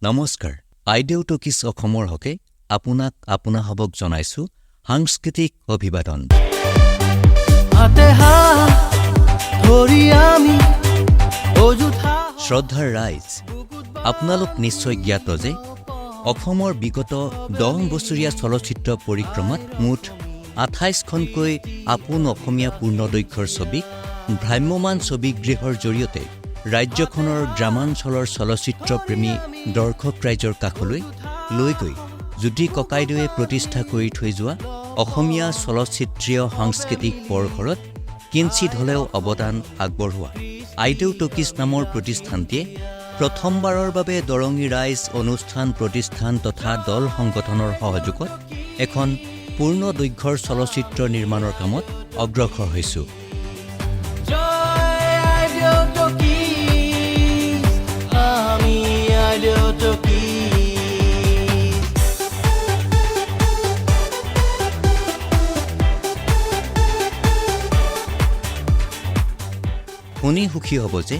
নমস্কাৰ। আইদেউ টকিজ অসমৰ হকে আপোনাক আপোনাসবক জনাইছোঁ সাংস্কৃতিক অভিবাদন। হাতে হাত ধৰি আমি অযুথা। শ্ৰদ্ধাৰ ৰাইজ, আপোনালোক নিশ্চয় জ্ঞাত যে অসমৰ বিগত 10 বছৰীয়া চলচ্চিত্ৰ পৰিক্ৰমাত মুঠ 28খনকৈ আপোন অসমীয়া পূৰ্ণদৈৰ্ঘ্যৰ ছবিক ভ্ৰাম্যমাণ ছবিগৃহৰ জৰিয়তে ৰাজ্যখনৰ গ্ৰামাঞ্চলৰ চলচ্চিত্ৰপ্ৰেমী দৰ্শক ৰাইজৰ কাষলৈ লৈ গৈ জ্যোতি ককাইদেৱে প্ৰতিষ্ঠা কৰি থৈ যোৱা অসমীয়া চলচ্চিত্ৰীয় সাংস্কৃতিক পৰঘৰত কিঞ্চিত হ'লেও অৱদান আগবঢ়োৱা আইদেউ টকিজ নামৰ প্ৰতিষ্ঠানটিয়ে প্ৰথমবাৰৰ বাবে দৰঙী ৰাইজ, অনুষ্ঠান প্ৰতিষ্ঠান তথা দল সংগঠনৰ সহযোগত এখন পূৰ্ণ দৈৰ্ঘ্যৰ চলচ্চিত্ৰ নিৰ্মাণৰ কামত অগ্ৰসৰ হৈছোঁ। জয় আইদেউ টকিজ, আমি আইদেউ টকিজ। শুনি সুখী হ'ব যে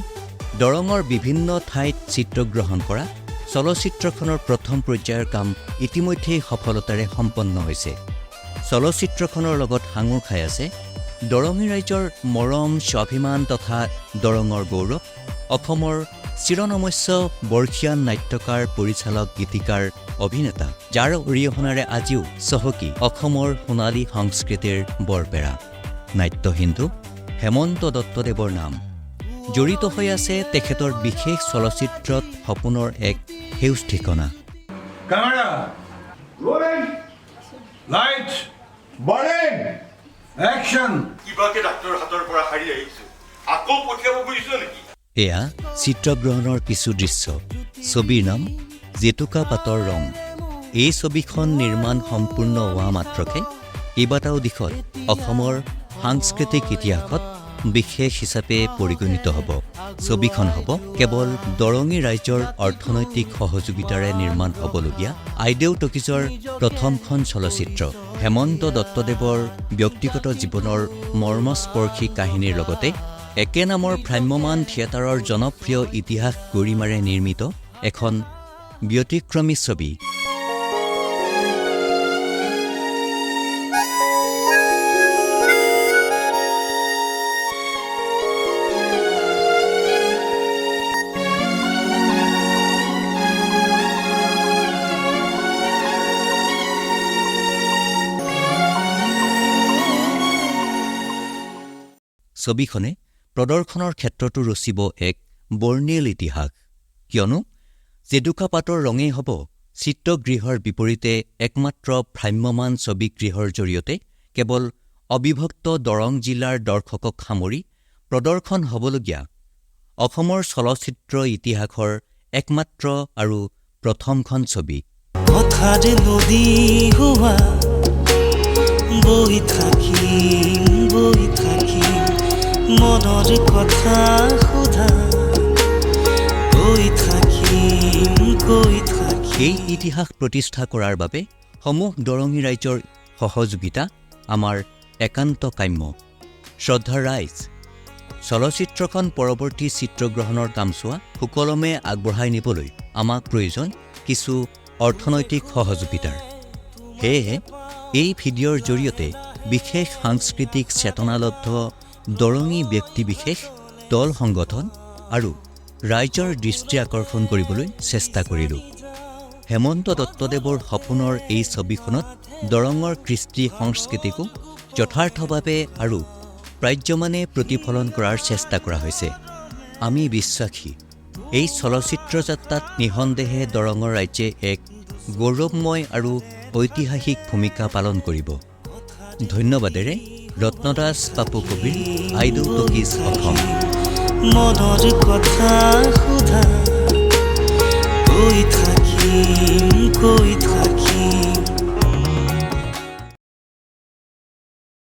দৰঙৰ বিভিন্ন ঠাইত চিত্ৰগ্ৰহণ কৰা চলচ্চিত্ৰখনৰ প্ৰথম পৰ্যায়ৰ কাম ইতিমধ্যেই সফলতাৰে সম্পন্ন হৈছে। চলচ্চিত্ৰখনৰ লগত সাঙুৰ খাই আছে দৰঙী ৰাইজৰ মৰম, স্বাভিমান তথা দৰঙৰ গৌৰৱ, অসমৰ চিৰনমস্য বৰ্ষীয়ান নাট্যকাৰ, পৰিচালক, গীতিকাৰ, অভিনেতা, যাৰ অৰিহণাৰে আজিও চহকী অসমৰ সোণালী সংস্কৃতিৰ বৰপেৰা, নাট্যসিন্ধু হেমন্ত দত্তদেৱৰ নাম জড়িত হৈ আছে তেখেতৰ বিশেষ চলচ্চিত্ৰত সপোনৰ এক সেউজ ঠিকনা। Camera! Rolling! Light! Burning! Action! কিবাকে ডাক্তৰৰ হাতৰ পৰা সাৰি আহিছো, আকৌ পঠিয়াব খুজিছ নেকি? এয়া চিত্ৰগ্ৰহণৰ কিছু দৃশ্য। ছবিৰ নাম জেতুকা পাতৰ ৰং। এই ছবিখন নিৰ্মাণ সম্পূৰ্ণ হোৱা মাত্ৰকে কেইবাটাও দিশত অসমৰ সাংস্কৃতিক ইতিহাসত বিশেষ হিচাপে পৰিগণিত হ'ব। ছবিখন হ'ব কেৱল দৰঙী ৰাইজৰ অৰ্থনৈতিক সহযোগিতাৰে নিৰ্মাণ হ'বলগীয়া আইদেউ টকিজৰ প্ৰথমখন চলচ্চিত্ৰ। হেমন্ত দত্তদেৱৰ ব্যক্তিগত জীৱনৰ মৰ্মস্পৰ্শী কাহিনীৰ লগতে একে নামৰ ভ্ৰাম্যমাণ থিয়েটাৰৰ জনপ্ৰিয় ইতিহাস গৰিমাৰে নিৰ্মিত এখন ব্যতিক্ৰমী ছবি। ছবিখনে প্ৰদৰ্শনৰ ক্ষেত্ৰতো ৰচিব এক বৰ্ণিল ইতিহাস, কিয়নো জেতুকা পাতৰ ৰঙেই হ'ব চিত্ৰগৃহৰ বিপৰীতে একমাত্ৰ ভ্ৰাম্যমাণ ছবিগৃহৰ জৰিয়তে কেৱল অবিভক্ত দৰং জিলাৰ দৰ্শকক সামৰি প্ৰদৰ্শন হ'বলগীয়া অসমৰ চলচ্চিত্ৰ ইতিহাসৰ একমাত্ৰ আৰু প্ৰথমখন ছবি। কথাৰে নদী হোৱা, বৈ থাকিম, বৈ থাকিম, মনৰ কথা সোধা, কৈ থাকিম, কৈ থাকিম। এই ইতিহাস প্ৰতিষ্ঠা কৰাৰ বাবে সমূহ দৰঙী ৰাইজৰ সহযোগিতা আমাৰ একান্ত কাম্য। শ্ৰদ্ধাৰ ৰাইজ, চলচ্চিত্ৰখন পৰৱৰ্তী চিত্ৰগ্ৰহণৰ কামছোৱা সুকলমে আগবঢ়াই নিবলৈ আমাক প্ৰয়োজন কিছু অৰ্থনৈতিক সহযোগিতাৰ। সেয়েহে এই ভিডিঅ'ৰ জৰিয়তে বিশেষ সাংস্কৃতিক চেতনালব্ধ দৰঙী ব্যক্তিবিশেষ, দল সংগঠন আৰু ৰাইজৰ দৃষ্টি আকৰ্ষণ কৰিবলৈ চেষ্টা কৰিলোঁ। হেমন্ত দত্তদেৱৰ সপোনৰ এই ছবিখনত দৰঙৰ কৃষ্টি সংস্কৃতিকো যথাৰ্থভাৱে আৰু পাৰ্যমানে প্ৰতিফলন কৰাৰ চেষ্টা কৰা হৈছে। আমি বিশ্বাসী, এই চলচ্চিত্ৰ যাত্ৰাত নিঃসন্দেহে দৰঙৰ ৰাজ্যে এক গৌৰৱময় আৰু ঐতিহাসিক ভূমিকা পালন কৰিব। ধন্যবাদেৰে ৰত্নদাস পাপু কবিৰ, আইদেউ টকিজ অসম। মনৰ কথা সোধা, কৈ থাকিম, কৈ থাকিম।